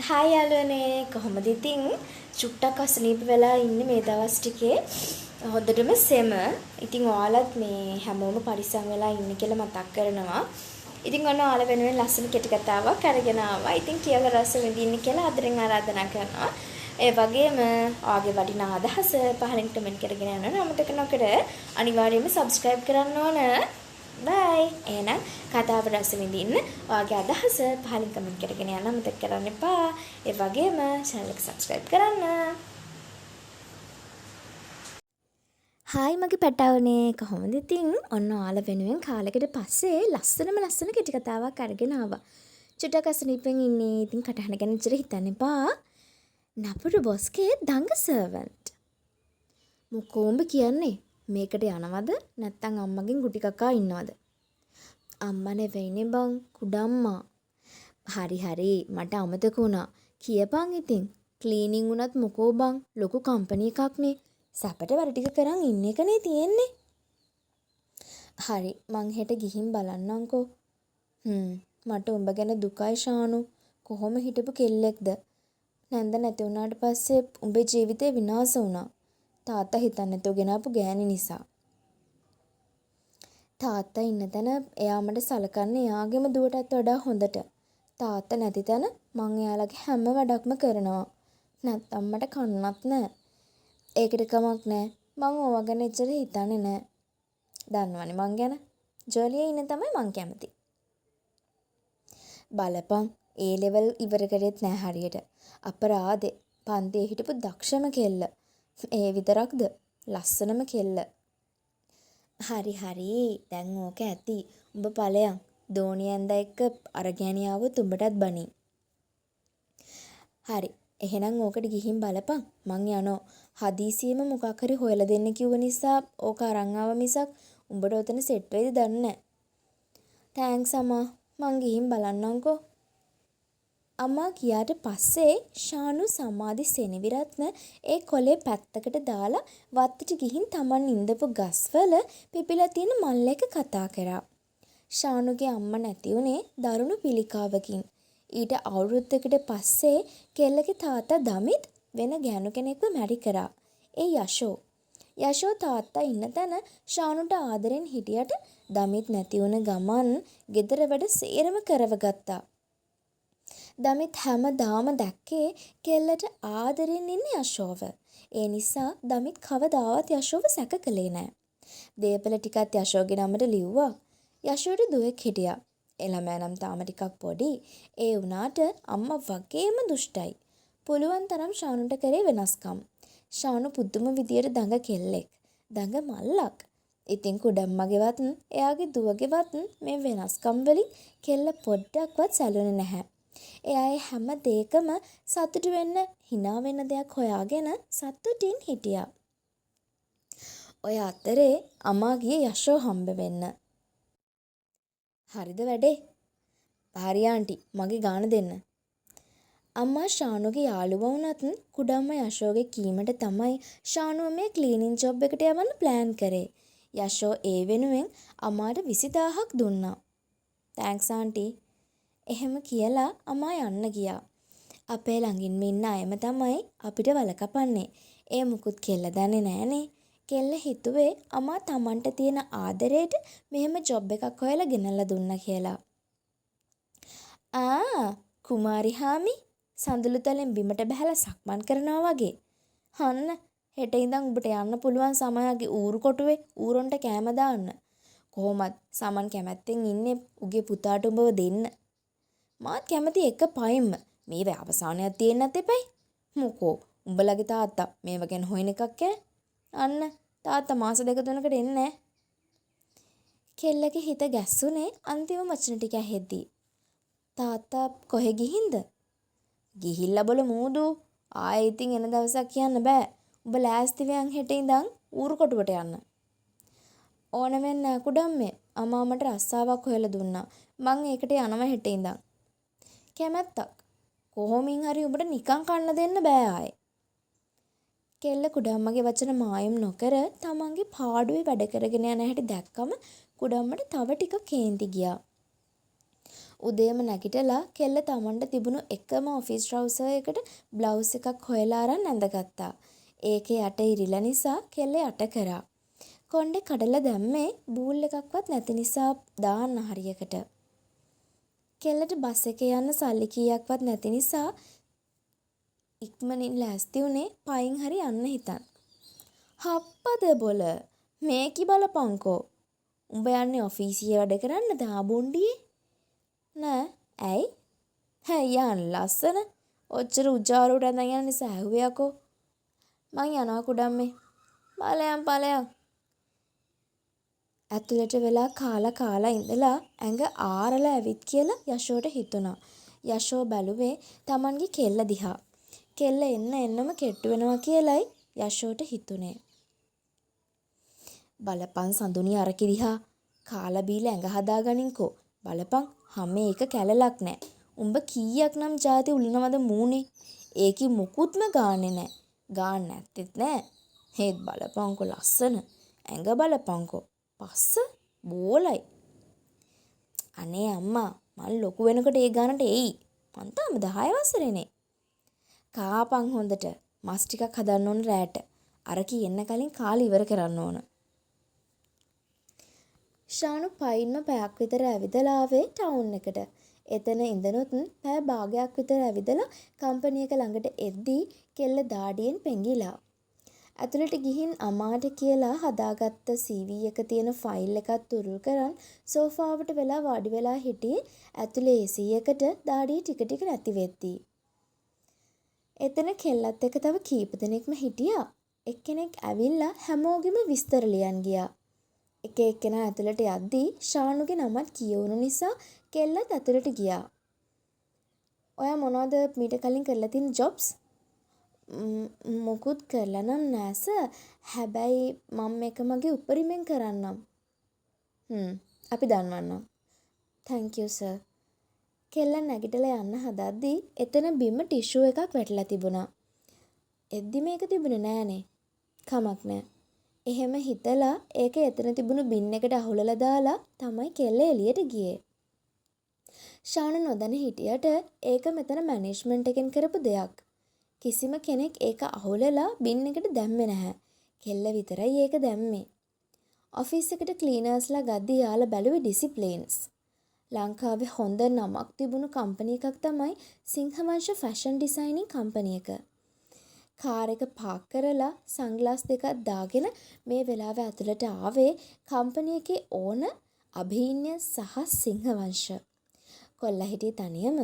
Hi යාළුවනේ, කොහොමද ඉතින්? චුට්ටක් අසනීප වෙලා ඉන්නේ මේ දවස් ටිකේ. හොඳටම සෙම. ඉතින් ඔයාලත් මේ හැමෝම පරිස්සම් වෙලා ඉන්න කියලා මතක් කරනවා. ඉතින් ඔන්න ඔයාලා වෙනුවෙන් ලස්සන කෙටි කතාවක් අරගෙන ආවා. ඉතින් කියලා රස විඳින්න කියලා ආදරෙන් ආරාධනා කරනවා. ඒ වගේම ඔයාගේ වටිනා අදහස පහලින් කමෙන්ට් කරගෙන යන්න අමතක නොකර අනිවාර්යයෙන්ම සබ්ස්ක්‍රයිබ් කරන්න ඕන. බයි. එහෙනම් කතාව රස විඳින්න ඔයාගේ අදහස පහලින් කමෙන්ට් කරගෙන යන්න අමතක කරන්න එපා. ඒ වගේම චැනල් එක සබ්ස්ක්‍රයිබ් කරන්න. හායි මගේ පැටවුනේ, කොහොමද ඉතින්? ඔන්න ඔයාලා වෙනුවෙන් කාලෙකට පස්සේ ලස්සනම ලස්සන කෙටි කතාවක් අරගෙන ආවා. චුට්ටක් අසනීපෙන් ඉන්නේ. ඉතින් කටහඬ ගැන එච්චර හිතන්න එපා. නපුරු බොස්ගේ දඟ සර්වන්ට්. මොකෝ උඹ කියන්නේ? මේකට යනවද නැත්තම් අම්මගෙන් ගුටි කකා ඉන්නවද? අම්මා නෙවෙයිනේ බං, කුඩම්මා. හරි හරි, මට අමතක වුණා. කියපන් ඉතින්. ක්ලීනින් වුණත් මොකෝ බං, ලොකු කම්පැනි එකක්නේ. සැපට වැඩ ටික කරන් ඉන්න එකනේ තියෙන්නේ. හරි, මං හෙට ගිහින් බලන්නම්කෝ. මට උඹ ගැන දුකයි ශානු. කොහොම හිටපු කෙල්ලෙක්ද? නැන්ද නැති වුණාට පස්සේ උඹේ ජීවිතේ විනාශ වුණා. තාත්තා හිතන්නේ නැතුව ගෙනාපු ගෑණි නිසා. තාත්තා ඉන්න තැන එයා මට සලකන්නේ එයාගේම දුවටත් වඩා හොඳට. තාත්තා නැති තැන මං එයාලගේ හැම වැඩක්ම කරනවා. නැත්තම් මට කන්නත් නෑ. ඒකට කමක් නෑ. මං ඕවා ගැන එච්චර හිතන්නේ නෑ. දන්නවනේ මං ගැන. ජොලියේ ඉන්න තමයි මං කැමති. බලපන්, ඒ ලෙවල් ඉවර කරෙත් නෑ හරියට. අපරාධේ, පන්තියේ හිටපු දක්ෂම කෙල්ල. ඒ විතරක්ද, ලස්සනම කෙල්ල. හරි හරි, දැන් ඕක ඇති. උඹ ඵලයන්. දෝණි ඇන්දා එක්ක අර ගෑණි ආවොත් උඹටත් බනී. හරි, එහෙනම් ඕකට ගිහින් බලපන්. මං යනවා. හදිසියෙම මොකක් හරි හොයලා දෙන්න කිව්ව නිසා ඕක අරන් ආවා මිසක් උඹට ඔතන සෙට් වෙයිද දන්නේ නෑ. Thanks අම්මා. මං ගිහින් බලන්නම්කෝ. අම්මා ගියාට පස්සේ ශානු සමාධි සෙනවිරත්න ඒ කොලේ පැත්තකට දාලා වත්තට ගිහින් තමන් ඉඳපු ගස්වල පිපිලා තියෙන මල් එක්ක කතා කරා. ශානුගේ අම්මා නැති වුණේ දරුණු පිළිකාවකින්. ඊට අවුරුද්දකට පස්සේ කෙල්ලගේ තාත්තා දමිත් වෙන ගෑනු කෙනෙක්ව මැරි කරා. ඒ යශෝ. යශෝ තාත්තා ඉන්න තැන ශානුට ආදරෙන් හිටියට දමිත් නැති වුණ ගමන් ගෙදර වැඩ සේරම කරවගත්තා. දමිත් හැමදාම දැක්කේ කෙල්ලට ආදරෙන් ඉන්න යශෝව. ඒ නිසා දමිත් කවදාවත් යශෝව සැක කළේ නෑ. දේපල ටිකත් යශෝගේ නමට ලිව්වා. යශෝට දුවෙක් හිටියා. ඒ ළමයා නම් තාම ටිකක් පොඩි. ඒ වුණාට අම්මා වගේම දුෂ්ටයි. පුළුවන් තරම් ශානුට කරේ වෙනස්කම්. ශානු පුදුම විදියට දඟ කෙල්ලෙක්. දඟ මල්ලක්. ඉතින් කුඩම්මගේවත් එයාගේ දුවගේවත් මේ වෙනස්කම් වලින් කෙල්ල පොඩ්ඩක්වත් සැලුනේ නැහැ. එයා ඒ හැම දේකම සතුටු වෙන්න හිනා වෙන්න දෙයක් හොයාගෙන සතුටින් හිටියා. ඔය අතරේ අමා ගියේ යශෝ හම්බ වෙන්න. හරිද වැඩේ? හරි ආන්ටි, මගේ ගාන දෙන්න. අම්මා ශානුගේ යාළුවා වුණත් කුඩම්ම යශෝගේ කීමට තමයි ශානුව මේ ක්ලීනින් ජොබ් එකට යවන්න ප්ලෑන් කරේ. යශෝ ඒ වෙනුවෙන් අමාට 20,000ක් දුන්නා. Thanks aunty. එහෙම කියලා අමා යන්න ගියා. අපේ ළඟින්ම ඉන්න අයම තමයි අපිට වල කපන්නේ. ඒ මුකුත් කෙල්ල දන්නේ නෑනේ. කෙල්ල හිතුවේ අමා තමන්ට තියෙන ආදරේට මෙහෙම ජොබ් එකක් හොයලා ගෙනල්ලා දුන්නා කියලා. ආ කුමාරි හාමි සඳලු තලෙන් බිමට බැහැලා සක්මන් කරනවා වගේ. අන්න හෙට ඉඳන් උඹට යන්න පුළුවන් සමයාගේ ඌරු කොටුවේ ඌරොන්ට කෑම දාන්න. කොහොමත් සමන් කැමැත්තෙන් ඉන්නේ උගේ පුතාට උඹව දෙන්න. මාත් කැමති එක පයින්ම මේව අවසානයක් තියෙන්නත් එපැයි. මොකෝ උඹලගේ තාත්තා මේව ගැන හොයන එකක් ඈ. අන්න තාත්තා මාස දෙක තුනකට එන්නේ නෑ. කෙල්ලගේ හිත ගැස්සුනේ අන්තිම වචන ටික ඇහෙද්දි. තාත්තා කොහෙ ගිහින්ද? ගිහිල්ලා බොල මූදු. ආයෙ ඉතින් එන දවසක් කියන්න බෑ. උඹ ලෑස්ති වෙයන් හෙට ඉඳන් ඌරු කොටුවට යන්න. ඕන වෙන්නේ නෑ කුඩම්මේ. අම්මා මට රස්සාවක් හොයලා දුන්නා. මං ඒකට යනවා හෙට ඉඳන්. කැමැත්තක්. කොහොමින් හරි උඹට නිකන් කන්න දෙන්න බෑ ආයේ. කෙල්ල කුඩම්මගේ වචන මායම් නොකර තමන්ගේ පාඩුවේ වැඩ කරගෙන යන හැටි දැක්කම කුඩම්මට තව ටිකක් කේන්ති ගියා. උදේම නැගිටලා කෙල්ල තමන්ට තිබුණු එකම ඔෆිස් ට්‍රවුසර් එකට බ්ලවුස් එකක් හොයලා අරන් ඇඳගත්තා. ඒකේ යට ඉරිලා නිසා කෙල්ල යට කරා. කොණ්ඩේ කඩලා දැම්මේ බූල් එකක්වත් නැති නිසා දාන්න හරියකට. කෙල්ලට බස් එකේ යන්න සල්ලි කීයක්වත් නැති නිසා ඉක්මනින් ලෑස්ති වුණේ පයින් හරි යන්න හිතන්. හප්පද බොල! මේකි බලපංකෝ. උඹ යන්නේ ඔෆීසියේ වැඩ කරන්නද ආ බොණ්ඩියේ? නෑ. ඇයි? ඇයි යන් ලස්සන? ඔච්චර උජාරුවට ඇඳන් යන නිසා ඇහුවේ යකෝ. මං යනවා කුඩම්මේ. ඵලයන් ඵලයන්. ඇතුළට වෙලා කාලා කාලා ඉඳලා ඇඟ ආරලා ඇවිත් කියලා යෂෝට හිතුණා. යෂෝ බැලුවේ තමන්ගේ කෙල්ල දිහා. කෙල්ල එන්න එන්නම කෙට්ටු වෙනවා කියලයි යෂෝට හිතුනේ. බලපන් සඳුනි අරකි දිහා. කාලා බීලා ඇඟ හදාගනින්කෝ. බලපන් හැම එක කැලලක් නෑ. උඹ කීයක් නම් ජාති උලනවද මූණේ? ඒකි මොකුත්ම ගාන්නේ නෑ. ගාන්න නැත්තේත් නෑ. ඒත් බලපන්කෝ ලස්සන. ඇඟ බලපන්කෝ. පස්ස බෝලයි. අනේ අම්මා මං ලොකු වෙනකොට ඒ ගානට එයි. මං තාම 10 වසරේනේ. කාපන් හොඳට. මස් ටිකක් හදන්න ඕන රෑට. අරකි එන්න කලින් කාලා ඉවර කරන්න ඕන. ශානු පයින්ම පැයක් විතර ඇවිදලා ආවේ ටවුන් එකට. එතන ඉඳනුත් පැය භාගයක් විතර ඇවිදලා කම්පැනි එක ළඟට එද්දී කෙල්ල දාඩියෙන් පෙඟිලා. ඇතුළට ගිහින් අමාට කියලා හදාගත්ත CV එක තියෙන ෆයිල් එකත් තුරුල් කරන් සෝෆාවට වෙලා වාඩි වෙලා හිටියේ ඇතුලේ AC එකට දාඩිය ටික ටික නැති වෙද්දී. එතන කෙල්ලත් එක්ක තව කීප දෙනෙක්ම හිටියා. එක්කෙනෙක් ඇවිල්ලා හැමෝගෙම විස්තර ලියන් ගියා. එක එක්කෙනා ඇතුළට යද්දී ශානුගේ නමත් කියවුණු නිසා කෙල්ලත් ඇතුළට ගියා. ඔයා මොනවද මීට කලින් කරලා තියෙන ජොබ්ස්? මොකුත් කරලා නම් නෑ සර්. හැබැයි මම මේක මගේ උපරිමෙන් කරන්නම්. අපි දන්වන්නම්. Thank you sir. කෙල්ල නැගිටලා යන්න හදද්දී එතන බිම ටිෂු එකක් වැටිලා තිබුණා. එද්දි මේක තිබුණේ නෑනේ. කමක් නෑ. එහෙම හිතලා ඒක එතන තිබුණු බින් එකට අහුලලා දාලා තමයි කෙල්ල එළියට ගියේ. ශානු නොදැන හිටියට ඒක මෙතන මැනේජ්මන්ට් එකෙන් කරපු දෙයක්. කිසිම කෙනෙක් ඒක අහුලලා බින් එකට දැම්මේ නැහැ. කෙල්ල විතරයි ඒක දැම්මේ. ඔෆිස් එකට ක්ලීනර්ස්ලා ගද්දි යාලා බැලුවේ ඩිසිප්ලින්ස්. ලංකාවේ හොඳ නමක් තිබුණු කම්පැනි එකක් තමයි සිංහවංශ ෆැෂන් ඩිසයිනින් කම්පැනි එක. කාර් එක පාක් කරලා සන්ග්ලාස් දෙකක් දාගෙන මේ වෙලාවේ ඇතුළට ආවේ කම්පැනි එකේ ඕනර් අභීන්‍ය සහ සිංහවංශ. කොල්ලා හිටියේ තනියම.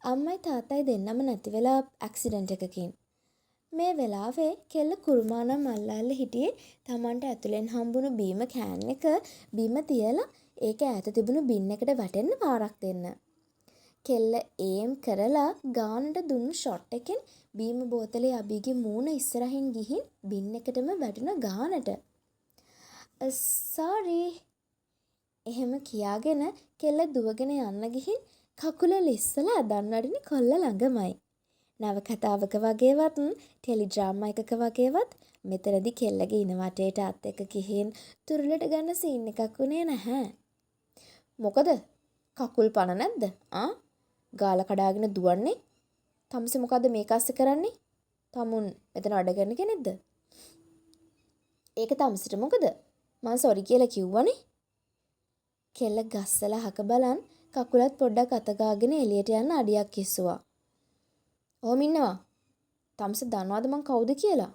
අම්මයි තාත්තයි දෙන්නම නැති වෙලා ඇක්සිඩන්ට් එකකින්. මේ වෙලාවේ කෙල්ල කුරුමානම් අල්ල අල්ල හිටියේ තමන්ට ඇතුලෙන් හම්බුණු බීම can එක බිම තියලා ඒක ඈත තිබුණු බින් එකට වැටෙන්න පාරක් දෙන්න. කෙල්ල ඒම් කරලා ගානට දුන්නු ෂොට් එකෙන් බීම බෝතලේ අභිගේ මූණ ඉස්සරහින් ගිහින් බින් එකටම වැටුණ ගානට. සෝරි. එහෙම කියාගෙන කෙල්ල දුවගෙන යන්න ගිහින් කකුල ලිස්සලා අදන් වඩින කොල්ල ළඟමයි. නවකතාවක වගේවත් ටෙලි ඩ්‍රාමා එකක වගේවත් මෙතනදි කෙල්ලගේ ඉන වටේට අත් එක්ක ගිහින් තුරුලට ගන්න සීන් එකක් වුණේ නැහැ. මොකද? කකුල් පණ නැද්ද? ආ? ගාල කඩාගෙන දුවන්නේ? තමුසේ මොකද්ද මේක අස්සේ කරන්නේ? තමුන් මෙතන වැඩ කරන කෙනෙක්ද? ඒක තමුසෙට මොකද? මං සෝරි කියලා කිව්වනේ. කෙල්ල ගස්සලා අහක බලන් කකුලත් පොඩ්ඩක් අත ගාගෙන එළියට යන්න අඩියක් ඉස්සුවා. ඔහොම ඉන්නවා. තමුසේ දන්නවද මං කවුද කියලා?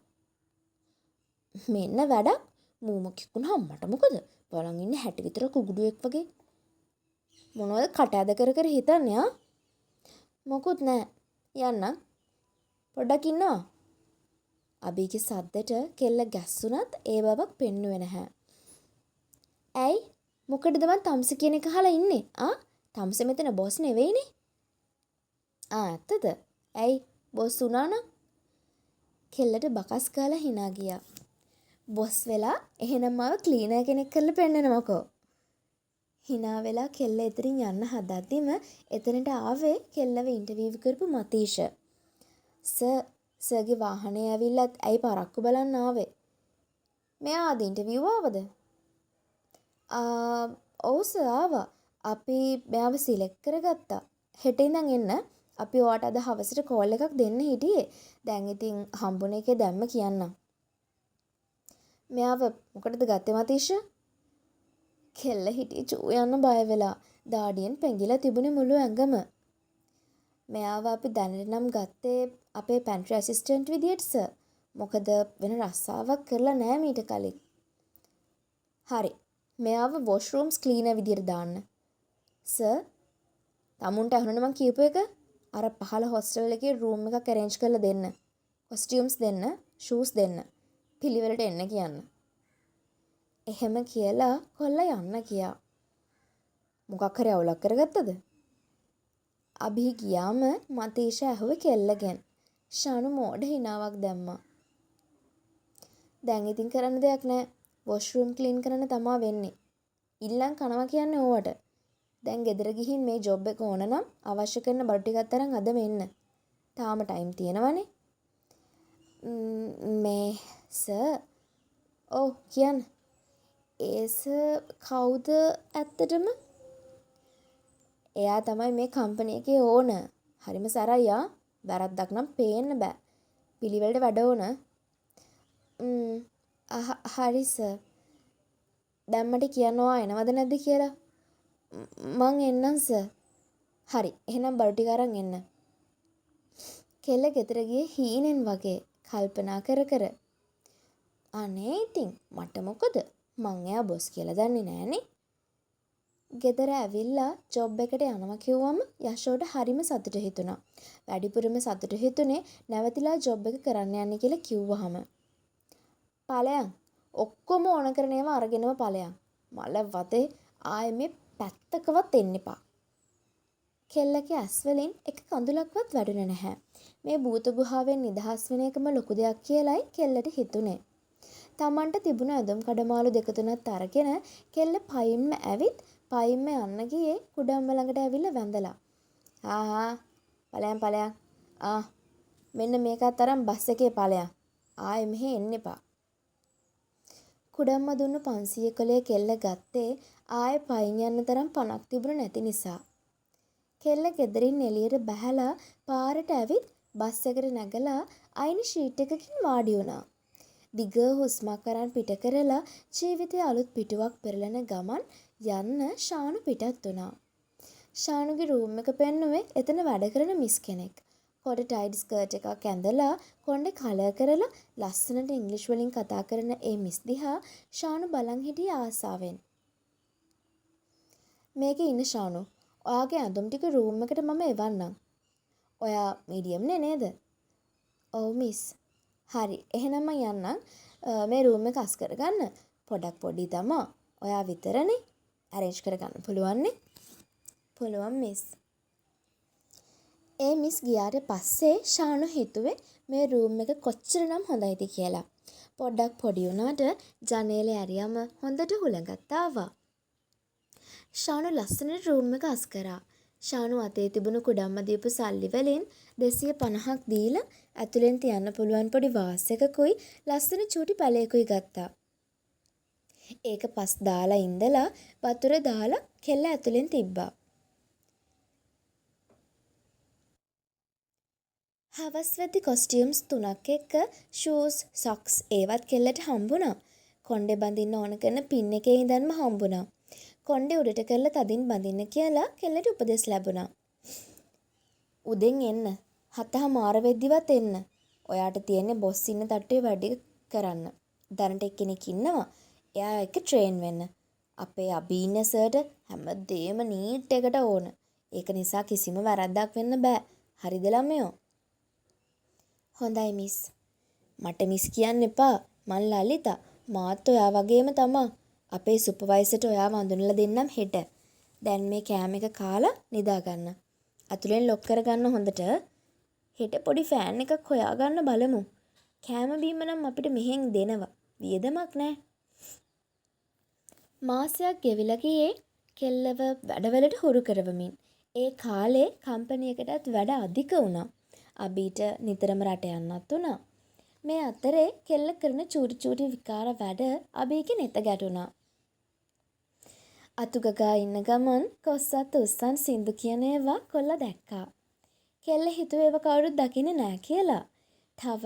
මෙන්න වැඩක්. මූමකෙක් වුණාම මට මොකද? බලන් ඉන්න හැටි විතර කුකුඩුවෙක් වගේ. මොනවද කට ඇද කර කර හිතන්නේ ආ? මොකුත් නෑ. යන්නම්. පොඩ්ඩක් ඉන්නවා. අබීගේ සද්දෙට කෙල්ල ගැස්සුනත් ඒ බවක් පෙන්නුවේ නැහැ. ඇයි? මොකටද මං තමුසේ කියන එක අහලා ඉන්නේ ආ? තමුසේ මෙතන බොස් නෙවෙයිනේ. ආ ඇත්තද? ඇයි බොස් වුණා නම්? කෙල්ලට බකස් ගාලා හිනා ගියා. බොස් වෙලා එහෙනම් මාව ක්ලීනර් කෙනෙක් කරලා පෙන්නනවකෝ. හිනා වෙලා කෙල්ල එතනින් යන්න හදද්දිම එතනට ආවේ කෙල්ලව ඉන්ටර්විව් කරපු මතීෂ. සර්, සර්ගේ වාහනේ ඇවිල්ලත් ඇයි පරක්කු බලන්න ආවේ? මෙයා අද ඉන්ටර්විව් ආවද? ඔව් සර් ආවා. අපි මෙයාව සිලෙක්ට් කරගත්තා. හෙට ඉඳන් එන්න. අපි ඔයාට අද හවසට කෝල් එකක් දෙන්න හිටියේ. දැන් ඉතින් හම්බුන එකේ දැම්ම කියන්නම්. මෙයාව මොකටද ගත්තේ මතීෂ? කෙල්ල හිටියේ චූ යන්න බය වෙලා. දාඩියෙන් පෙඟිලා තිබුණේ මුළු ඇඟම. මෙයාව අපි දැනට නම් ගත්තේ අපේ පැන්ට්‍රි ඇසිස්ටන්ට් විදියට සර්. මොකද වෙන රස්සාවක් කරලා නෑ මීට කලින්. හරි. මෙයාව වොෂ්රූම්ස් ක්ලීනර් විදියට දාන්න. සර්, තමුන්ට ඇහුණනේ මං කියපු එක? අර පහළ හොස්ටල් එකේ රූම් එකක් ඇරේන්ජ් කරලා දෙන්න. කොස්ටියුම්ස් දෙන්න, ෂූස් දෙන්න. පිළිවෙලට එන්න කියන්න. එහෙම කියලා කොල්ලා යන්න ගියා. මොකක් හරි අවුලක් කරගත්තද? අභි ගියාම මතීෂ ඇහුවේ කෙල්ලගෙන්. ෂානු මෝඩ හිනාවක් දැම්මා. දැන් ඉතින් කරන්න දෙයක් නෑ. වොෂ්රූම් ක්ලීන් කරන්න තමා වෙන්නේ. ඉල්ලන් කනවා කියන්නේ ඕවට. දැන් ගෙදර ගිහින් මේ ජොබ් එක ඕන නම් අවශ්‍ය කරන බඩු ටිකත් අරන් අදම එන්න. තාම ටයිම් තියෙනවනේ. මේ සර්. ඔව් කියන්න. ඒ සර් කවුද ඇත්තටම? එයා තමයි මේ කම්පනි එකේ ඕනර්. හරිම සැරයි ආ. වැරද්දක් නම් පේන්න බෑ. පිළිවෙලට වැඩ ඕන. හරි සර්. දැන් මට කියන්න ඔයා එනවද නැද්ද කියලා? මං එන්නම් සර්. හරි. එහෙනම් බඩු ටික අරන් එන්න. කෙල්ල ගෙදර ගියේ හීනෙන් වගේ කල්පනා කර කර. අනේ ඉතින් මට මොකද? මං එයා බොස් කියලා දන්නේ නෑනේ. ගෙදර ඇවිල්ලා ජොබ් එකට යනවා කිව්වම යශෝට හරිම සතුට හිතුණා. වැඩිපුරම සතුට හිතුනේ නැවතිලා ජොබ් එක කරන්න යන්නේ කියලා කිව්වහම. ඵලයන්. ඔක්කොම ඕන කරන ඒවා අරගෙනම ඵලයන්. මල වතේ ආයේ මේ පැත්තකවත් එන්න එපා. කෙල්ලගේ ඇස් වලින් එක කඳුලක්වත් වැටුනේ නැහැ. මේ භූත ගුහාවෙන් නිදහස් වෙන එකම ලොකු දෙයක් කියලයි කෙල්ලට හිතුනේ. තමන්ට තිබුණ ඇඳුම් කඩමාළු දෙක තුනත් අරගෙන කෙල්ල පයින්ම ඇවිත් පයින්ම යන්න ගියේ කුඩම්ම ළඟට ඇවිල්ලා වැඳලා. හා හා ඵලයන් ඵලයන්. ආ මෙන්න මේකත් අරන් බස් එකේ ඵලයන්. ආයෙ මෙහෙ එන්න එපා. කුඩම්ම දුන්නු 500 කොලය කෙල්ල ගත්තේ ආයෙ පයින් යන්න තරම් පණක් තිබුණ නැති නිසා. කෙල්ල ගෙදරින් එළියට බැහැලා පාරට ඇවිත් බස් එකට නැගලා අයින ෂීට් එකකින් වාඩි වුණා. දිග හුස්මක් අරන් පිට කරලා ජීවිතයේ අලුත් පිටුවක් පෙරලන ගමන් යන්න ශානු පිටත් වුණා. ශානුගේ රූම් එක පෙන්නුවේ එතන වැඩ කරන මිස් කෙනෙක්. කොට ටයිට් ස්කර්ට් එකක් ඇඳලා කොණ්ඩේ කලර් කරලා ලස්සනට ඉංග්‍රීසි වලින් කතා කරන ඒ මිස් දිහා ශානු බලන් හිටියේ ආසාවෙන්. මේකේ ඉන්න ශානු, ඔයාගේ ඇඳුම් ටික රූම් එකට මම එවන්නම්. ඔයා මීඩියම් නේ නේද? ඔව් මිස්. හරි, එහෙනම් මං යන්නම්. මේ රූම් එක අස් කරගන්න. පොඩක් පොඩි තමා. ඔයා විතරනේ. ඇරේන්ජ් කරගන්න පුළුවන්නේ? පුළුවන් මිස්. ඒ මිස් ගියාට පස්සේ ශානු හිතුවේ මේ රූම් එක කොච්චරනම් හොඳයිද කියලා. පොඩ්ඩක් පොඩි වුණාට ජනේලෙ ඇරියම හොඳට හුළඟත් ආවා. ශානු ලස්සනට රූම් එක අස් කරා. ශානු අතේ තිබුණු කුඩම්ම දීපු සල්ලි වලින් 250ක් දීලා ඇතුලෙන් තියන්න පුළුවන් පොඩි වාස් එකකුයි ලස්සන චූටි පැලයකුයි ගත්තා. ඒක පස් දාලා ඉඳලා වතුර දාලා කෙල්ල ඇතුලෙන් තිබ්බා. හවස් වෙද්දි කොස්ටියුම්ස් තුනක් එක්ක ෂූස්, සොක්ස් ඒවත් කෙල්ලට හම්බුණා. කොණ්ඩේ බඳින්න ඕන කරන පින් එකේ ඉඳන්ම හම්බුණා. කොණ්ඩේ උඩට කරලා තදින් බඳින්න කියලා කෙල්ලට උපදෙස් ලැබුණා. උදෙන් එන්න. 7:30 වෙද්දිවත් එන්න. ඔයාට තියෙන්නේ බොස් ඉන්න තට්ටුවේ වැඩ කරන්න. දැනට එක්කෙනෙක් ඉන්නවා. එයා එක්ක ට්‍රේන් වෙන්න. අපේ අබී ඉන්න සර්ට හැමදේම නීට් එකට ඕන. ඒක නිසා කිසිම වැරද්දක් වෙන්න බෑ. හරිද ළමයෝ? හොඳයි මිස්. මට මිස් කියන්න එපා. මං ලලිතා. මාත් ඔයා වගේම තමා. අපේ සුපර්වයිසර්ට ඔයාව අඳුනලා දෙන්නම් හෙට. දැන් මේ කෑම එක කාලා නිදා ගන්න. ඇතුලෙන් ලොක් කරගන්න හොඳට. හෙට පොඩි ෆෑන් එකක් හොයාගන්න බලමු. කෑම බීම නම් අපිට මෙහෙන් දෙනවා. වියදමක් නෑ. මාසයක් ගෙවිලා ගියේ කෙල්ලව වැඩවලට හුරු කරවමින්. ඒ කාලේ කම්පැනි එකටත් වැඩ අධික වුණා. අබීට නිතරම රට යන්නත් වුණා. මේ අතරේ කෙල්ල කරන චූටි චූටි විකාර වැඩ අබීගේ නෙත ගැටුණා. අතු ගගා ඉන්න ගමන් කොස්සත් උස්සන් සින්දු කියන ඒවා කොල්ලා දැක්කා. කෙල්ල හිතුවේ ඒවා කවුරුත් දකින්නේ නෑ කියලා. තව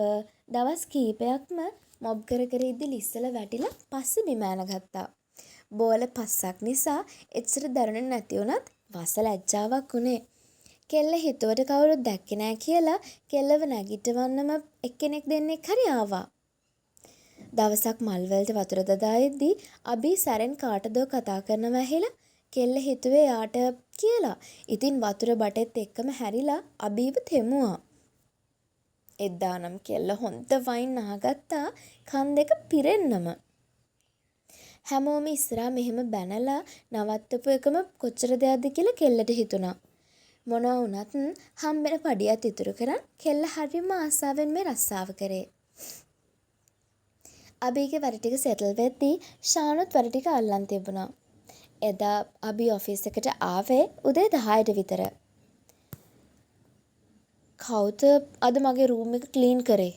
දවස් කීපයක්ම මොබ් කර කර ඉද්දි ලිස්සලා වැටිලා පස්සේ බිම ඇනගත්තා. බෝල පස්සක් නිසා එච්චර දැනුනේ නැති වුණත් වස ලැජ්ජාවක් වුණේ. කෙල්ල හිතුවට කවුරුත් දැක්කේ නෑ කියලා කෙල්ලව නැගිටවන්නම එක්කෙනෙක් දෙන්නෙක් හරි ආවා. දවසක් මල් වලට වතුර දදා ඉද්දි අබී සැරෙන් කාටදෝ කතා කරනවා ඇහිලා කෙල්ල හිතුවේ එයාට කියලා. ඉතින් වතුර බටෙත් එක්කම හැරිලා අබීව තෙමුවා. එදා නම් කෙල්ල හොඳ වයින් අහගත්තා කන් දෙක පිරෙන්නම. හැමෝම ඉස්සරහා මෙහෙම බැනලා නවත්තපු එකම කොච්චර දෙයක්ද කියලා කෙල්ලට හිතුණා. මොනවා වුණත් හම්බෙන පඩියත් ඉතුරු කරන් කෙල්ල හරිම ආසාවෙන් මේ රස්සාව කරේ. අබීගේ වැඩ ටික සෙටල් වෙද්දී ශානුත් වැඩ ටික අල්ලන් තිබුණා. එදා අබී ඔෆිස් එකට ආවේ උදේ 10ට විතර. කවුද අද මගේ රූම් එක ක්ලීන් කරේ?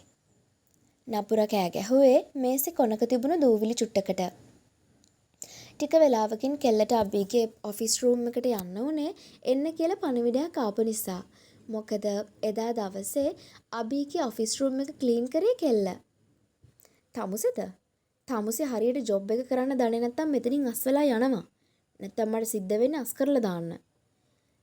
නපුර කෑ ගැහුවේ මේසෙ කොනක තිබුණු දූවිලි චුට්ටකට. ටික වෙලාවකින් කෙල්ලට අබීගේ ඔෆිස් රූම් එකට යන්න වුණේ එන්න කියලා පණිවිඩයක් ආපු නිසා. මොකද එදා දවසේ අබීගේ ඔෆිස් රූම් එක ක්ලීන් කරේ කෙල්ල. තමුසෙද? තමුසේ හරියට ජොබ් එක කරන්න දන්නේ නැත්තම් මෙතනින් අස් වෙලා යනවා. නැත්තම් මට සිද්ධ වෙන්නේ අස් කරලා දාන්න.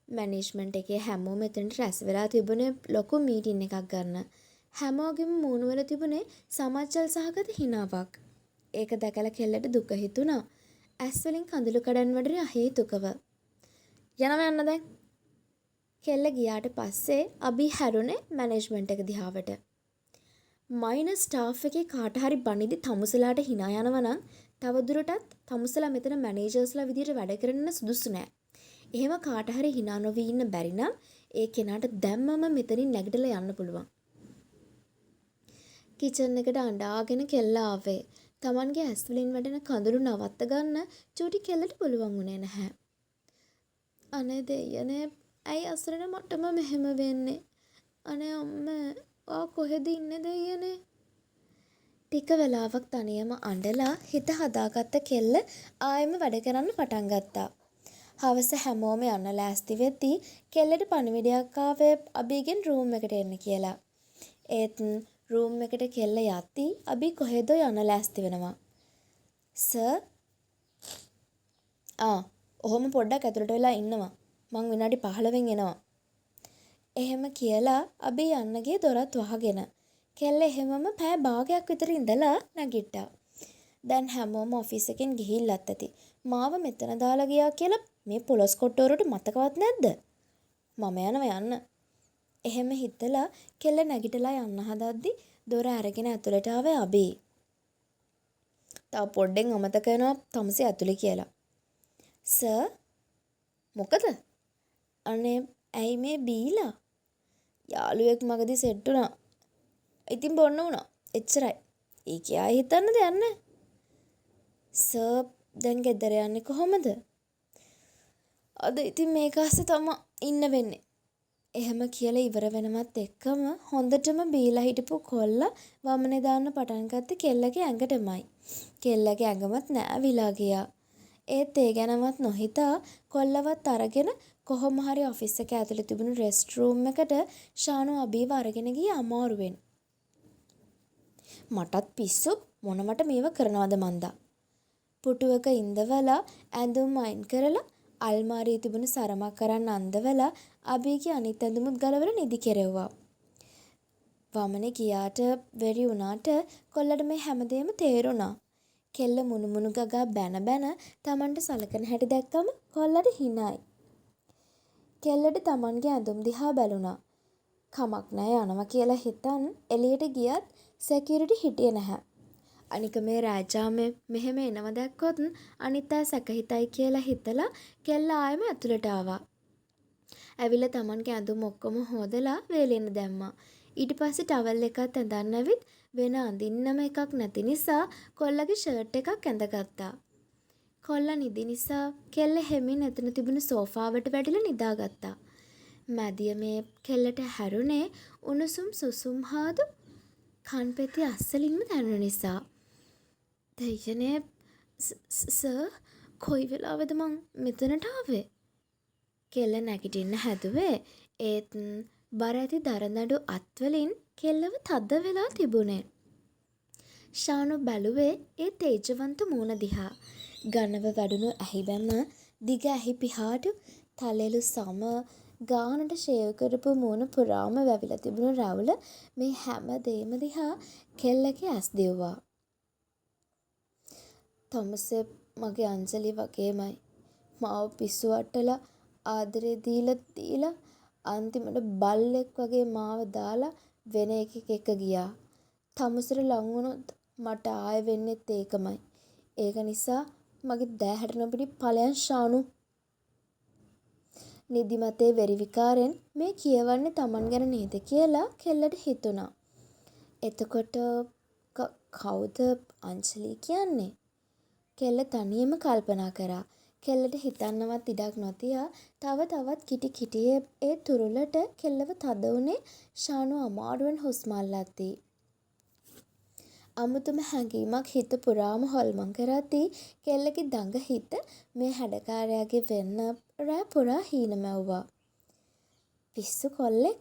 මැනේජ්මන්ට් එකේ හැමෝම එතනට රැස් වෙලා තිබුණේ ලොකු මීටින් එකක් ගන්න. හැමෝගෙම මූණ වල තිබුණේ සමච්චල් සහගත හිනාවක්. ඒක දැකලා කෙල්ලට දුක හිතුණා. ඇස් වලින් කඳුළු කඩන් වැටුණේ අහේතුකව. යනවා යන්න දැන්. කෙල්ල ගියාට පස්සේ අබී හැරුණේ මැනේජ්මන්ට් එක දිහාවට. මයිනර් ස්ටාෆ් එකේ කාට හරි බනිද්දි තමුසෙලාට හිනා යනවා නම් තවදුරටත් තමුසෙලා මෙතන මැනේජර්ස්ලා විදියට වැඩ කරන්න සුදුසු නෑ. එහෙම කාට හරි හිනා නොවී ඉන්න බැරි නම් ඒ කෙනාට දැම්මම මෙතනින් නැගිටලා යන්න පුළුවන්. කිචන් එකට අඬාගෙන කෙල්ල ආවේ. තමන්ගේ ඇස් වලින් වැටෙන කඳුළු නවත්ත ගන්න චූටි කෙල්ලට පුළුවන් වුණේ නැහැ. අනේ දෙයියනේ, ඇයි අසරණ මටම මෙහෙම වෙන්නේ? අනේ අම්මේ, ඔයා කොහෙද ඉන්නේ දෙයියනේ? ටික වෙලාවක් තනියම අඬලා හිත හදාගත්ත කෙල්ල ආයෙම වැඩ කරන්න පටන් ගත්තා. හවස හැමෝම යන්න ලෑස්ති වෙද්දී කෙල්ලට පණිවිඩයක් ආවේ අබීගෙන් රූම් එකට එන්න කියලා. ඒත් රූම් එකට කෙල්ල යද්දී අබී කොහෙදෝ යන්න ලෑස්ති වෙනවා. සර් ආ ඔහොම පොඩ්ඩක් ඇතුළට වෙලා ඉන්නවා. මං විනාඩි 15න් එනවා. එහෙම කියලා අබී යන්න ගියේ දොරත් වහගෙන. කෙල්ල එහෙමම පැය භාගයක් විතර ඉඳලා නැගිට්ටා. දැන් හැමෝම ඔෆිස් එකෙන් ගිහිල්ලත් ඇති. මාව මෙතන දාලා ගියා කියලා මේ පොලොස් කොට්ටෝරුවට මතකවත් නැද්ද? මම යනවා යන්න. එහෙම හිතලා කෙල්ල නැගිටලා යන්න හදද්දි දොර අරගෙන ඇතුළට ආවේ අබී. තව පොඩ්ඩෙන් අමතක වෙනවා තමුසේ ඇතුලේ කියලා. සර් මොකද? අනේ ඇයි මේ බීලා? යාළුවෙක් මගදී සෙට් වුණා. ඉතින් බොන්න වුණා. එච්චරයි. ඒකේ ආයෙ හිතන්න දෙයක් නෑ. සර් දැන් ගෙදර යන්නේ කොහොමද? අද ඉතින් මේක අස්සේ තමා ඉන්න වෙන්නේ. එහෙම කියලා ඉවර වෙනවත් එක්කම හොඳටම බීලා හිටපු කොල්ලා වමනේ දාන්න පටන් ගත්තේ කෙල්ලගේ ඇඟටමයි. කෙල්ලගේ ඇඟමත් නෑවිලා ගියා. ඒත් ඒ ගැනවත් නොහිතා කොල්ලවත් අරගෙන කොහොම හරි ඔෆිස් එක ඇතුලේ තිබුණු රෙස්ට් රූම් එකට ශානු අබීව අරගෙන ගියේ අමාරුවෙන්. මටත් පිස්සු මොනවට මේව කරනවද මන්දා. පුටුවක ඉඳවලා ඇඳුම් අයින් කරලා අල්මාරියේ තිබුණු සරමක් අරන් අන්දවලා අබීගේ අනිත් ඇඳුමුත් ගලවලා නිදි කෙරෙව්වා. වමනේ ගියාට වෙරි වුණාට කොල්ලට මේ හැමදේම තේරුණා. කෙල්ල මුණුමුණු ගගා බැන බැන තමන්ට සලකන හැටි දැක්කම කොල්ලට හිනයි. කෙල්ලට තමන්ගේ ඇඳුම් දිහා බැලුණා. කමක් නෑ යනවා කියලා හිතන් එළියට ගියත් සෙකියුරිටි හිටියේ නැහැ. අනික මේ රෑ ජාමේ මෙහෙම එනවා දැක්කොත් අනිත් අය සැක හිතයි කියලා හිතලා කෙල්ල ආයෙම ඇතුළට ආවා. ඇවිල්ලා තමන්ගේ ඇඳුම් ඔක්කොම හෝදලා වේලෙන්න දැම්මා. ඊට පස්සේ ටවල් එකත් ඇඳන් ඇවිත් වෙන අඳින්නම එකක් නැති නිසා කොල්ලගේ ෂර්ට් එකක් ඇඳගත්තා. කොල්ලා නිදි නිසා කෙල්ල හෙමින් එතන තිබුණු සෝෆාවට වැටිලා නිදාගත්තා. මැදියමේ කෙල්ලට හැරුණේ උණුසුම් සුසුම් හාදු කන්පෙති අස්සලින්ම දැනුන නිසා. දෙයියනේ, සර් කොයි වෙලාවෙද මං මෙතනට ආවේ? කෙල්ල නැගිටින්න හැදුවේ. ඒත් බර ඇති දරදඬු අත්වලින් කෙල්ලව තද වෙලා තිබුණේ. ශානු බැලුවේ ඒ තේජවන්ත මූණ දිහා. ඝනව වැඩුණු ඇහි බැම, දිග ඇහි පිහාටු, තලෙළු සම, ගානට ෂේව් කරපු මූණ පුරාම වැවිලා තිබුණු රැවුල මේ හැම දේම දිහා කෙල්ලගේ ඇස් දිව්වා. තමුසෙ මගේ අංජලි වගේමයි. මාව පිස්සු වට්ටලා ආදරේ දීලා දීලා අන්තිමට බල්ලෙක් වගේ මාව දාලා වෙන එකෙක් එක්ක ගියා. තමුසෙට ලං වුණොත් මට ආයෙ වෙන්නෙත් ඒකමයි. ඒක නිසා මගේ දෑහට නොපෙනී පලයන් ශානු. නිදිමතේ වෙරි විකාරෙන් මේ කියවන්නේ තමන් ගැන නේද කියලා කෙල්ලට හිතුණා. එතකොට කවුද අංජලි කියන්නේ? කෙල්ල තනියම කල්පනා කරා. කෙල්ලට හිතන්නවත් ඉඩක් නොතියා තව තවත් කිටි කිටියේ ඒ තුරුලට කෙල්ලව තද වුණේ ශානු අමාරුවෙන් හුස්ම අල්ලද්දී. අමුතුම හැඟීමක් හිත පුරාම හොල්මන් කරද්දී කෙල්ලගේ දඟ හිත මේ හැඩකාරයාගේ වෙන්න රෑ පුරා හීන මැව්වා. පිස්සු කොල්ලෙක්.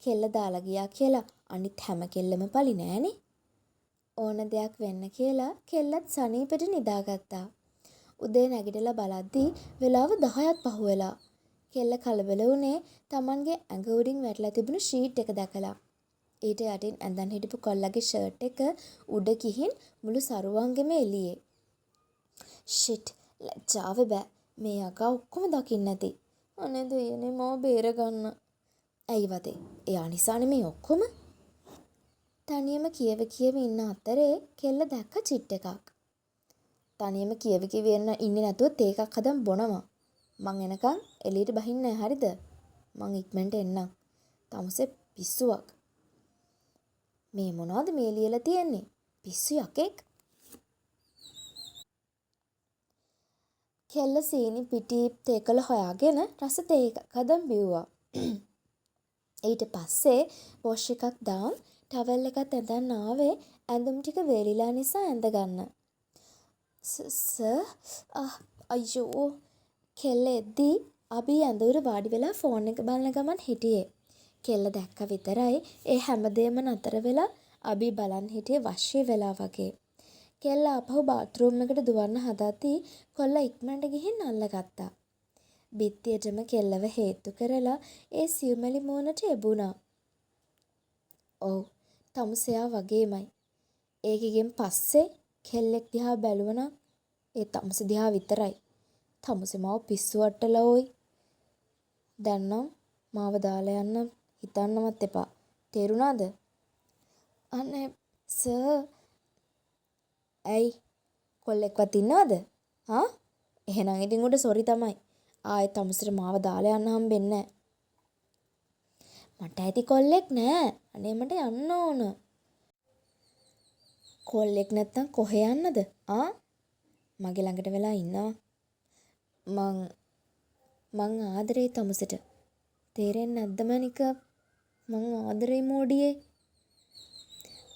කෙල්ල දාලා ගියා කියලා අනිත් හැම කෙල්ලම පලි නෑනේ. ඕන දෙයක් වෙන්න කියලා කෙල්ලත් සනීපෙට නිදාගත්තා. උදේ නැගිටලා බලද්දී වෙලාව 10ත් පහුවෙලා. කෙල්ල කලබල වුණේ තමන්ගේ ඇඟ උඩින් වැටිලා තිබුණු ෂීට් එක දැකලා. ඊට යටින් ඇඳන් හිටපු කොල්ලගේ ෂර්ට් එක උඩ ගිහින් මුළු සරුවංගෙම එළියේ. ෂිට්, ලැජ්ජාව බෑ. මේ යකා ඔක්කොම දකින්න ඇති. අනේ දෙයියනේ මාව බේරගන්න. ඇයි වදේ? එයා නිසානේ මේ ඔක්කොම. තනියම කියව කියව ඉන්න අතරේ කෙල්ල දැක්ක චිට් එකක්. තනියම කියව කියව ඉන්නේ නැතුව තේ එකක් හදන් බොනවා. මං එනකන් එළියට බහින්නේ නෑ හරිද? මං ඉක්මනට එන්නම්. තමුසේ පිස්සුවක්. මේ මොනවද මේ ලියලා තියෙන්නේ? පිස්සු යකෙක්. කෙල්ල සීනි පිටි තේකොළ හොයාගෙන රස තේ එකක් හදන් බිව්වා. ඊට පස්සේ වොෂ් එකක් දාන් ටවල් එකත් ඇඳන් ආවේ ඇඳුම් ටික වේලිලා නිසා ඇඳ ගන්න. සර්, අයියෝ. කෙල්ල එද්දී අබී ඇඳ උඩ වාඩි වෙලා ෆෝන් එක බලන ගමන් හිටියේ. කෙල්ල දැක්ක විතරයි ඒ හැමදේම නතර වෙලා අබී බලන් හිටියේ වශී වෙලා වගේ. කෙල්ල ආපහු බාත්රූම් එකට දුවන්න හදද්දී කොල්ලා ඉක්මනට ගිහින් අල්ලගත්තා. බිත්තියටම කෙල්ලව හේත්තු කරලා ඒ සියුමැලි මූණට එබුණා. ඔව්, තමුසෙයා වගේමයි. ඒකගෙන් පස්සේ කෙල්ලෙක් දිහා බැලුවනම් ඒ තමුසෙ දිහා විතරයි. තමුසෙ මාව පිස්සු වට්ටලා ඕයි. දැන් නම් මාව දාලා යන්න හිතන්නවත් එපා. තේරුණාද? අනේ සර්. ඇයි කොල්ලෙක්වත් ඉන්නවද? ආ? එහෙනම් ඉතින් උඩ සොරි තමයි. ආයෙත් තමුසෙට මාව දාලා යන්න හම්බෙන්නේ නෑ. මට ඇති කොල්ලෙක් නෑ. අනේ මට යන්න ඕන. කොල්ලෙක් නැත්තම් කොහෙ යන්නද? ආ? මගේ ළඟට වෙලා ඉන්නවා. මං ආදරේ තමුසෙට. තේරෙන්නේ නැද්ද මැනික? මං ආදරේ මෝඩියේ.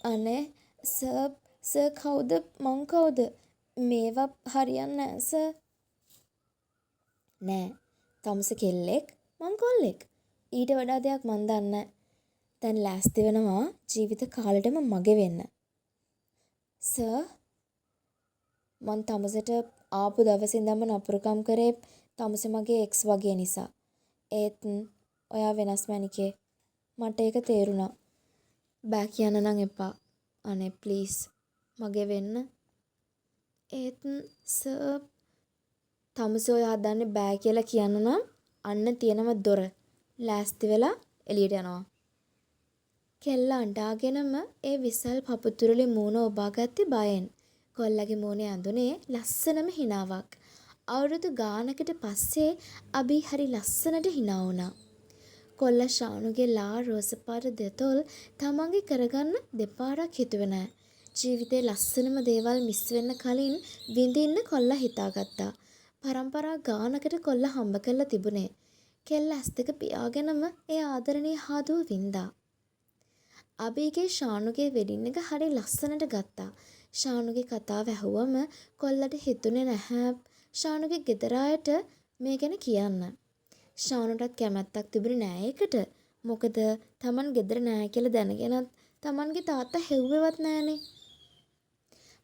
අනේ සර්, සර් කවුද මං කවුද? මේවා හරියන්නේ නෑ සර්. නෑ, තමුසෙ කෙල්ලෙක් මං කොල්ලෙක්. ඊට වඩා දෙයක් මං දන්නේ නෑ. දැන් ලෑස්ති වෙනවා ජීවිත කාලෙටම මගේ වෙන්න. සර්, මං තමුසෙට ආපු දවසේ ඉඳන්ම නපුරුකම් කරේ තමුසෙ මගේ එක්ස් වගේ නිසා. ඒත් ඔයා වෙනස් මැනිකේ. මට ඒක තේරුණා. බෑ කියන්න නම් එපා. අනේ ප්ලීස් මගේ වෙන්න. ඒත් සර්, තමුසෙ ඔය හදන්නේ බෑ කියලා කියන්න නම් අන්න තියෙනව දොර. ලෑස්ති වෙලා එළියට යනවා. කෙල්ල අඬාගෙනම ඒ විසල් පපුතුරුලි මූණ ඔබා ගත්තේ බයෙන්. කොල්ලගේ මූණේ ඇඳුනේ ලස්සනම හිනාවක්. අවුරුදු ගානකට පස්සේ අබී හරි ලස්සනට හිනා වුණා. කොල්ලා ශානුගේ ලා රෝස පාට දෙතොල් තමන්ගේ කරගන්න දෙපාරක් හිතුවේ නෑ. ජීවිතේ ලස්සනම දේවල් මිස් වෙන්න කලින් විඳින්න කොල්ලා හිතාගත්තා. පරම්පරා ගානකට කොල්ලා හම්බ කරලා තිබුණේ. කෙල්ල ඇස් දෙක පියාගෙනම ඒ ආදරණීය හාදුව වින්දා. අබීගේ ශානුගේ වෙඩින් එක හරි ලස්සනට ගත්තා. ශානුගේ කතාව ඇහුවම කොල්ලට හිතුනේ නැහැ ශානුගේ ගෙදර අයට මේ ගැන කියන්න. ශානුටත් කැමැත්තක් තිබුණේ නෑ ඒකට. මොකද තමන් ගෙදර නෑ කියලා දැනගෙනත් තමන්ගේ තාත්තා හෙව්වෙවත් නෑනේ.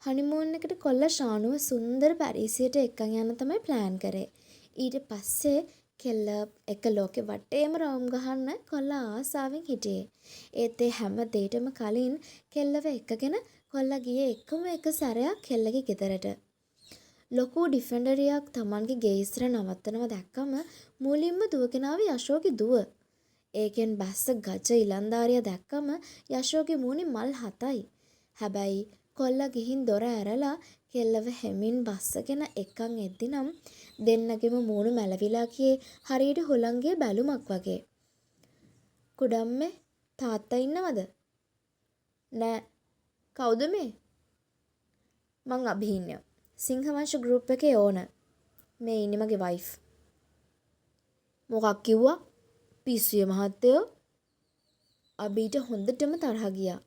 හනිමූන් එකට කොල්ලා ශානුව සුන්දර පැරිසියට එක්කන් යන්න තමයි ප්ලෑන් කරේ. ඊට පස්සේ කෙල්ල එක්ක ලෝකෙ වටේම රවුම් ගහන්න කොල්ලා ආසාවෙන් හිටියේ. ඒත් ඒ හැම දේටම කලින් කෙල්ලව එක්කගෙන කොල්ලා ගියේ එකම එක සැරයක් කෙල්ලගේ ගෙදරට. ලොකු ඩිෆෙන්ඩරියක් තමන්ගේ ගේ ඉස්සර නවත්තනවා දැක්කම මුලින්ම දුවගෙන ආවේ යශෝගේ දුව. ඒකෙන් බැස්ස ගජ ඉලන්දාරියා දැක්කම යශෝගේ මූණේ මල් හතයි. හැබැයි කොල්ලා ගිහින් දොර ඇරලා කෙල්ලව හෙමින් බස්සගෙන එක්කන් එද්දි නම් දෙන්නගෙම මූණු මැලවිලා ගියේ හරියට හුලං ගිය බැලුමක් වගේ. කුඩම්මේ තාත්තා ඉන්නවද? නෑ. කවුද මේ? මං අභින්‍ය. සිංහවංශ ගෲප් එකේ ඕනර්. මේ ඉන්නේ මගේ වයිෆ්. මොකක් කිව්වා? පිස්සුය මහත්තයෝ. අභීට හොඳටම තරහ ගියා.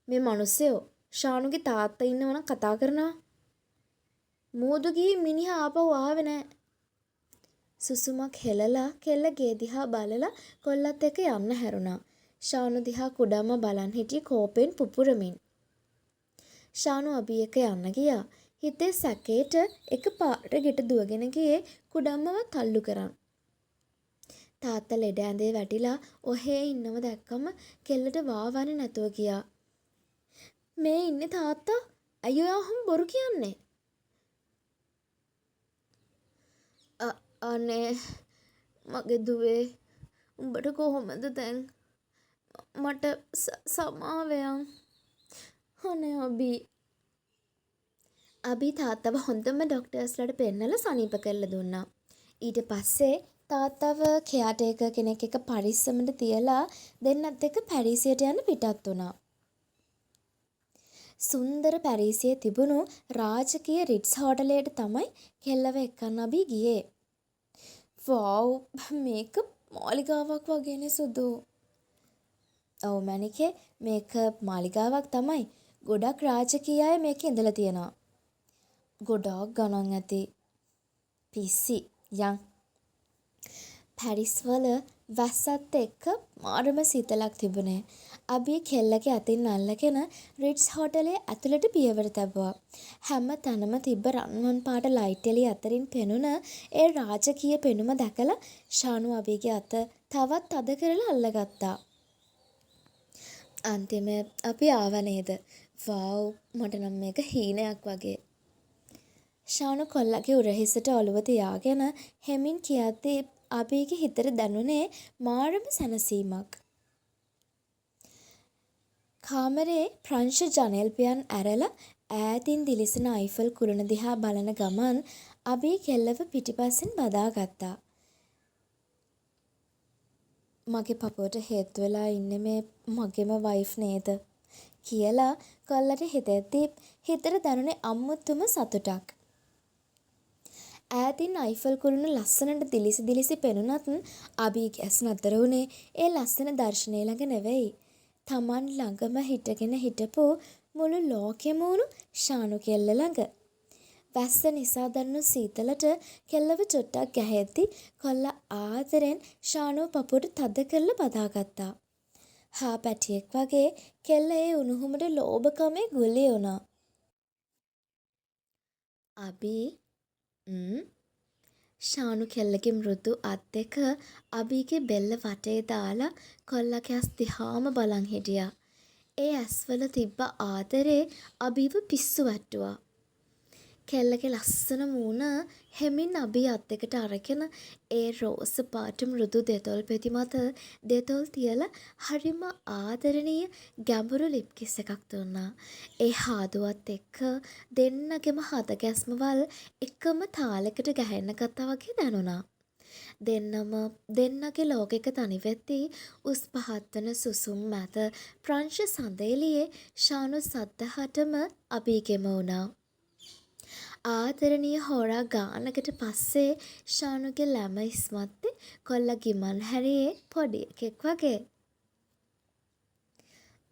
මේ මනුස්සයෝ ශානුගේ තාත්තා ඉන්නවනම් කතා කරනවා. මූදු ගිහින් මිනිහා ආපහු ආවේ නෑ. සුසුමක් හෙළලා කෙල්ල ගේ දිහා බලලා කොල්ලත් එක්ක යන්න හැරුණා. ශානු දිහා කුඩම්ම බලන් හිටියේ කෝපයෙන් පුපුරමින්. ශානු අභී එක්ක යන්න ගියා. හිතේ සැකේට එක පාරට ගෙට දුවගෙන ගියේ කුඩම්මව තල්ලු කරන්. තාත්තා ලෙඩ ඇඳේ වැටිලා ඔහේ ඉන්නව දැක්කම කෙල්ලට වාවන්නේ නැතුව ගියා. මේ ඉන්නේ තාත්තා. ඇයි ඔයා ඔහොම බොරු කියන්නේ? අනේ මගේ දුවේ උඹට කොහොමද දැන්? මට සමාවෙයන්. අනේ අභී. අභී තාත්තව හොඳම ඩොක්ටර්ස්ලාට පෙන්නලා සනීප කරලා දුන්නා. ඊට පස්සේ තාත්තව කෙයාර්ටේකර් කෙනෙක් එක්ක පරිස්සමට තියලා දෙන්නත් එක්ක පැරිසියට යන්න පිටත් වුණා. සුන්දර පැරිසියේ තිබුණු රාජකීය රිට්ස් හෝටලයට තමයි කෙල්ලව එක්කන් අභී ගියේ. වව් මේක මාලිගාවක් වගේනේ සුදු. ඔව් මැනිකේ මේක මාලිගාවක් තමයි. ගොඩක් රාජකීය අය මේකේ ඉඳලා තියෙනවා. ගොඩාක් ගණන් ඇති. පිස්සි යන්. පැරිස් වල වැස්සත් එක්ක මාරම සීතලක් තිබුණේ. අභී කෙල්ලගේ අතින් අල්ලගෙන රිට්ස් හෝටලේ ඇතුළට පියවර තැබුවා. හැම තැනම තිබ්බ රන්වන් පාට ලයිට් එළි අතරින් පෙනුන ඒ රාජකීය පෙනුම දැකලා ශානු අභීගේ අත තවත් තද කරලා අල්ලගත්තා. අන්තිමේ අපි ආවා නේද? වව් මට නම් මේක හීනයක් වගේ. ශානු කොල්ලගේ උරහිසට ඔළුව තියාගෙන හෙමින් කියද්දී අභීගේ හිතට දැනුනේ මාරම සැනසීමක්. කාමරේ ප්‍රංශ ජනෙල් පියන් ඇරලා ඈතින් දිලිසෙන අයිෆල් කුළුණ දිහා බලන ගමන් අභී කෙල්ලව පිටිපස්සෙන් බදාගත්තා. මගේ පපුවට හේතු වෙලා ඉන්නේ මේ මගේම වයිෆ් නේද කියලා කොල්ලට හිතෙද්දී හිතට දැනුනේ අමුතුම සතුටක්. ඈතින් අයිෆල් කුළුණ ලස්සනට දිලිසි දිලිසි පෙනුනත් අභීගේ ඇස් නතර වුණේ ඒ ලස්සන දර්ශනය ළඟ නෙවෙයි. තමන් ළඟම හිටගෙන හිටපු මුළු ලෝකෙම වුණු ශානු කෙල්ල ළඟ. වැස්ස නිසා දැනුණු සීතලට කෙල්ලව චුට්ටක් ගැහෙද්දි කොල්ලා ආදරෙන් ශානුව පපුවට තද කරලා බදාගත්තා. හා පැටියෙක් වගේ කෙල්ල ඒ උණුහුමට ලෝභකමේ ගුලි වුණා. අභී ශානු කෙල්ලගේ මෘදු අත් දෙක අභීගේ බෙල්ල වටේ දාලා කොල්ලගේ ඇස් දිහාම බලන් හිටියා. ඒ ඇස්වල තිබ්බ ආදරේ අභීව පිස්සු වැට්ටුවා. කෙල්ලගේ ලස්සන මූණ හෙමින් අභී අත් දෙකට අරගෙන ඒ රෝස පාට මෘදු දෙතොල් පෙති මත දෙතොල් තියලා හරිම ආදරණීය ගැඹුරු ලිප් කිස් එකක් දුන්නා. ඒ හාදුවත් එක්ක දෙන්නගෙම හද ගැස්මවල් එකම තාලෙකට ගැහෙන්න ගත්තා වගේ දැනුණා. දෙන්නම දෙන්නගේ ලෝකෙක තනි වෙද්දී උස් පහත් වන සුසුම් මැද ප්‍රංශ සඳ එළියේ ශානු සදහටම අභීගෙම වුණා. ආදරණීය හෝරා ගානකට පස්සේ ශානුගේ ලැම ඉස්මත්තේ කොල්ලා ගිමන් හැරියේ පොඩි එකෙක් වගේ.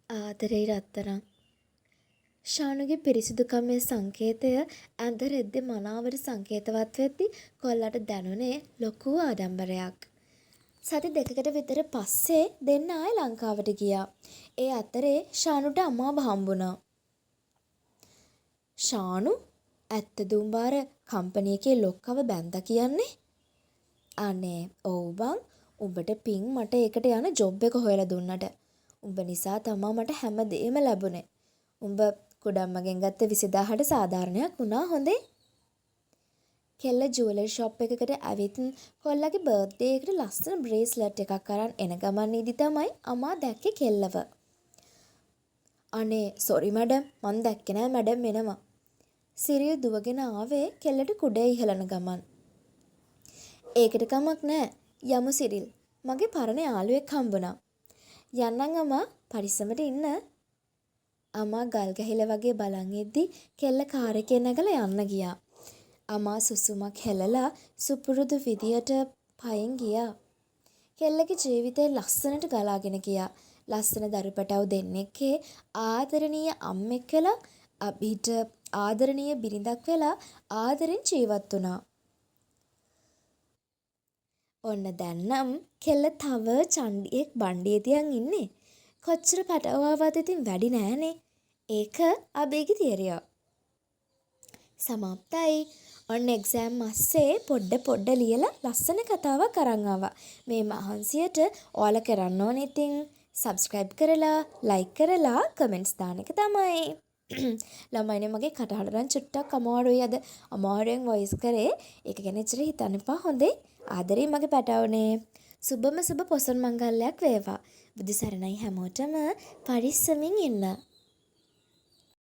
ආදරෙයි රත්තරන්. ශානුගේ පිරිසිදුකමේ සංකේතය ඇඳ රෙද්දෙ මනාවට සංකේතවත් වෙද්දි කොල්ලට දැනුනේ ලොකු ආඩම්බරයක්. සති දෙකකට විතර පස්සේ දෙන්න ආයෙ ලංකාවට ගියා. ඒ අතරේ ශානුට අමාව හම්බුණා. ශානු ඇත්තද උඹ අර කම්පනි එකේ ලොක්කව බැන්දා කියන්නේ? අනේ ඔව් බං, උඹට පිං මට ඒකට යන ජොබ් එක හොයලා දුන්නට. උඹ නිසා තමා මට හැමදේම ලැබුණේ. උඹ කුඩම්මගෙන් ගත්ත 20,000ට සාධාරණයක් වුණා හොඳේ. කෙල්ල ජුවලරි ෂොප් එකකට ඇවිත් කොල්ලගේ බර්ත්ඩේ එකට ලස්සන බ්‍රේස්ලට් එකක් අරන් එන ගමන් ඉද්දි තමයි අමා දැක්කේ කෙල්ලව. අනේ සොරි මැඩම්, මං දැක්කේ නෑ මැඩම් එනවා. සිරිල් දුවගෙන ආවේ කෙල්ලට කුඩේ ඉහලන ගමන්. ඒකට කමක් නෑ, යමු සිරිල්. මගේ පරණ යාළුවෙක් හම්බුණා. යන්නම් අමා, පරිස්සමට ඉන්න. අමා ගල් ගැහිලා වගේ බලන් ඉද්දි කෙල්ල කාර් එකේ නැගලා යන්න ගියා. අමා සුසුමක් හෙළලා සුපුරුදු විදියට පයින් ගියා. කෙල්ලගේ ජීවිතේ ලස්සනට ගලාගෙන ගියා. ලස්සන දරු පැටව් දෙන්නෙක්ගේ ආදරණීය අම්මෙක් වෙලා, අභිට ආදරණීය බිරිඳක් වෙලා ආදරෙන් ජීවත් වුණා. ඔන්න දැන් නම් කෙල්ල තව චණ්ඩියෙක් බණ්ඩියෙ තියන් ඉන්නේ. කොච්චර පැටව් ආවත් ඉතින් වැඩි නෑනේ. ඒක අභිගේ තියරිය. සමාප්තයි. ඔන්න එක්සෑම් අස්සේ පොඩ පොඩ ලියලා ලස්සන කතාවක් අරන් ආවා. මේ මහන්සියට ඔයාලා කරන්න ඕනේ ඉතින් සබ්ස්ක්‍රයිබ් කරලා, ලයික් කරලා, කමෙන්ට්ස් දාන එක තමයි. ළමයිනේ මගේ කටහඬ නම් චුට්ටක් අමාරුයි අද. අමාරුවෙන් වොයිස් කරේ. ඒක ගැන එච්චර හිතන්න එපා හොඳේ. ආදරෙයි මගේ පැටවුනේ. සුබම සුබ පොසොන් මංගල්‍යයක් වේවා. බුදු සරණයි හැමෝටම. පරිස්සමින් ඉන්න.